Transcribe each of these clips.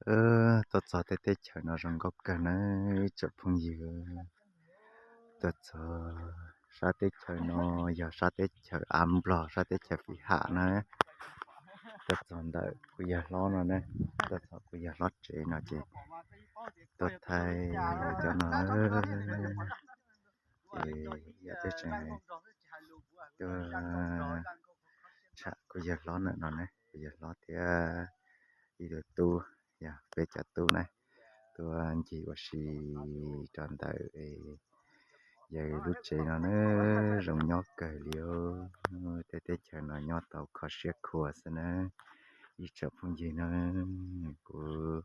Tuaj txog tej teb chaws no zoo nkauj kawg na ib tsoom phooj ywg. Tuaj txog sab teb chaws no yog sab teb chaws av nplog, sab teb chaws Fij Ham na. Tuaj txog ntawm kuv yawg hlob no na, tuaj txog kuv yawg hlob tsev no ces tuaj thaij cov no. Ces yog teb chaws tuaj tsham kuv yawg hlob ntawm no ne, kuv yawg hlob thiab ib tug tub, yog peb cov tub na, tuaj ncig ua si rau ntawm yawg lub tsev no na. Zoo nyob kawg li os. Tej teb chaws no nyob tau kho siab khuav xwb na ib tsoom phooj ywg na. Kuv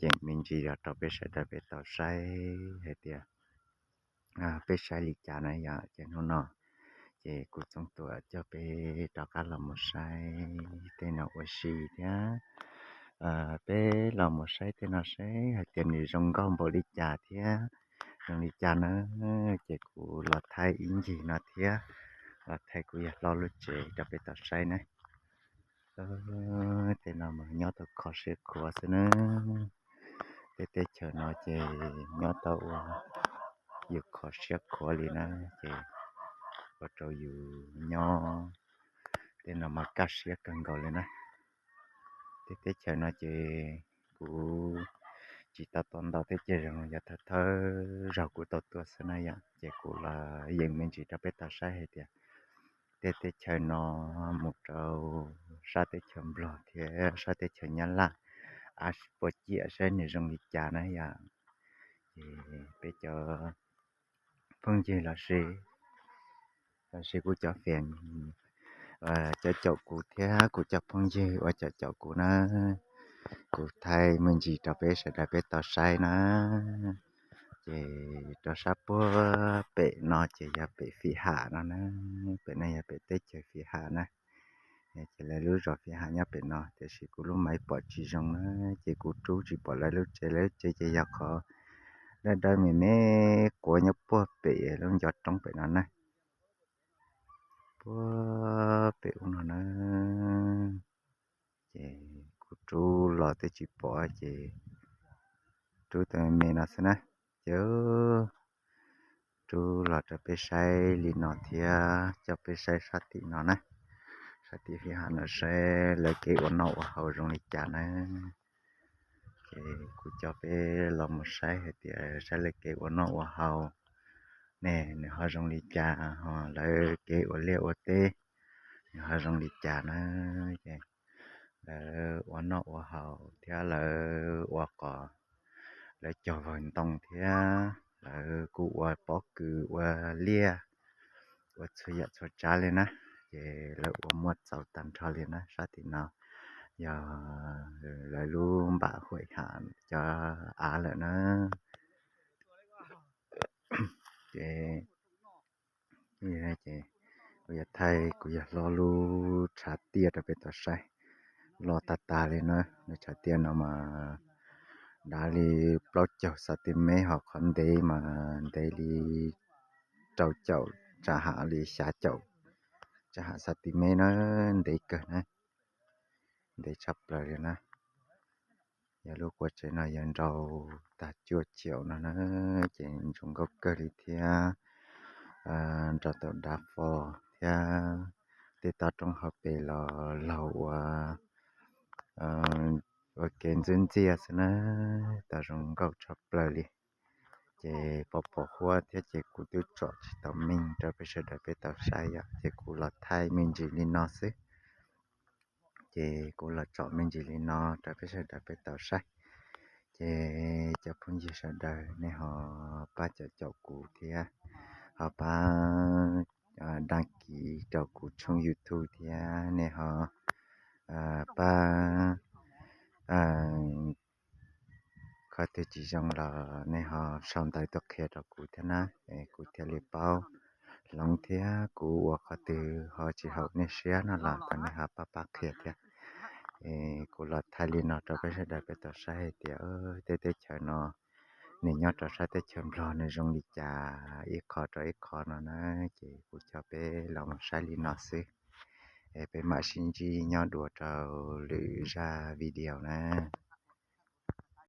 yeem me ntsis los rau peb sawv daws peb tau saib hais tias peb saib li cas na yom. Ces hnub no ces kuv Txoov Tuam coj peb rov qab los mus saib tej no ua si thiab. Peb los mus saib tej no saib hais tias nws zoo nkauj npaum li cas thiab zoo li cas na. Ces kuv los thaij ib ncig no thiab, los thaij kuv yawg hlob lub tsev rau peb tau saib na. Tej no mas nyob tau kho siab khuav xwb na. Tej teb chaws no ces nyob tau ua yus kho siab khuav li na. Ces ua rau yus nyob tej no mas kaj siab kawg nkaus li na. Tej teb chaws no ces kuv tsis tau tuaj ntau thiab, ces zoo yog thawj thawj zaug kuv tau tuaj xwb na yom. Ces kuv los yeem me ntsis rau peb tau saib hais tias tej teb chaws no mus rau sab teb chaws Nplog thiab sab teb chaws Nyab Laj, a, puas ciam saib nws zoo li cas na yom. Ces peb cov phooj ywg los sis, los sis kuv cov fans, cov caum kuv thiab kuv cov phooj ywg uas caum caum kuv na, kuv thaij me ntsis rau peb sawv daws peb tau saib na. Ces rau sab puag pem no ces yog pem Fij Ham no na, pem no yog pem teb chaws Fij Ham na. Ces lawv lub zos Fij Ham nyob pem no, tiam sis kuv lub maiv pom tsis zoo na, ces kuv rub tsis pom lawv lub tsev. Lawv lub tsev ces yog qhov dawb dawb me me quav nyob puag pem lub ncov roob pem no na, puag pem ub no na. Ces kuv rub los twb tsis pom ces rub tau me me no xwb na. Ces rub los rau peb saib li no thiab coj peb saib sab tim no na, sab tim Fij Ham no saib lawv kev ua noj ua haus zoo li cas na. Ces kuv coj peb los mus saib hais tias saib lawv kev ua noj ua haus ne nws ho zoo li cas, ho lawv kev ua liaj ua teb nws ho zoo li cas na. Ces lawv ua noj ua haus thiab lawv ua qos, lawv cog vawg ntoo thiab lawv kuj ua pob kws ua liaj, ua txhua yam txhua tsav li na. Ces lawv ua muaj txaus tag nrho li na. Sab tim no yog lawv lub npam Huam Ham cov av lawm na. Ces, ces kuv yuav thaij kuv yawg hlob lub tshav tiaj rau peb tau saib. Loj tag tag li na, nws tshav tiaj no mas dav li plaub caug xantimev, ho qhov ntev mas ntev li rau caum, tsam ham li xya caum, tsam ham xantimev na, ntev kawg na, ntev tshaj plaws li na. Yog lub qua tsev no yog nrau tag cuaj caum no na, ces zoo nkauj kawg li thiab. Nrau tau dav fo thiab, tej toj roob hauv pes los laug ua, ua kev ntxwb ntxiaj xwb na, tau zoo nkauj tshaj plaws li. Ces pom pom huab thiab ces kuv twb tsom tsis tau meej rau peb sawv daws peb tau saib yom, ces kuv los thaij me ntsis li no xwb. Ces kuv los tsom me ntsis li no rau peb sawv daws peb tau saib. Ces cov phooj ywg sawv daws nej ho pab caum caum kuv thiab, ho pab đăng ký rau kuv tshooj YouTube thiab nej ho pab qhov twg tsis zoo los nej ho sau ntawv tuaj qhia rau kuv thiab na, kuv thiaj li paub hloov thiab kuv ua qhov twg ho tsis haum nej siab no los thov nej ho pab pab qhia thiab. Kuv los thaij li no rau peb sawv daws peb tau saib hais tias tej teb chaws no nws nyob rau sab teb chaws Nplog nws zoo li cas ib qho rau ib qho no na, ces kuv coj peb los mus saib li no xwb. Es peb mam sib ntsib nyob dua rau lwm zaj video na.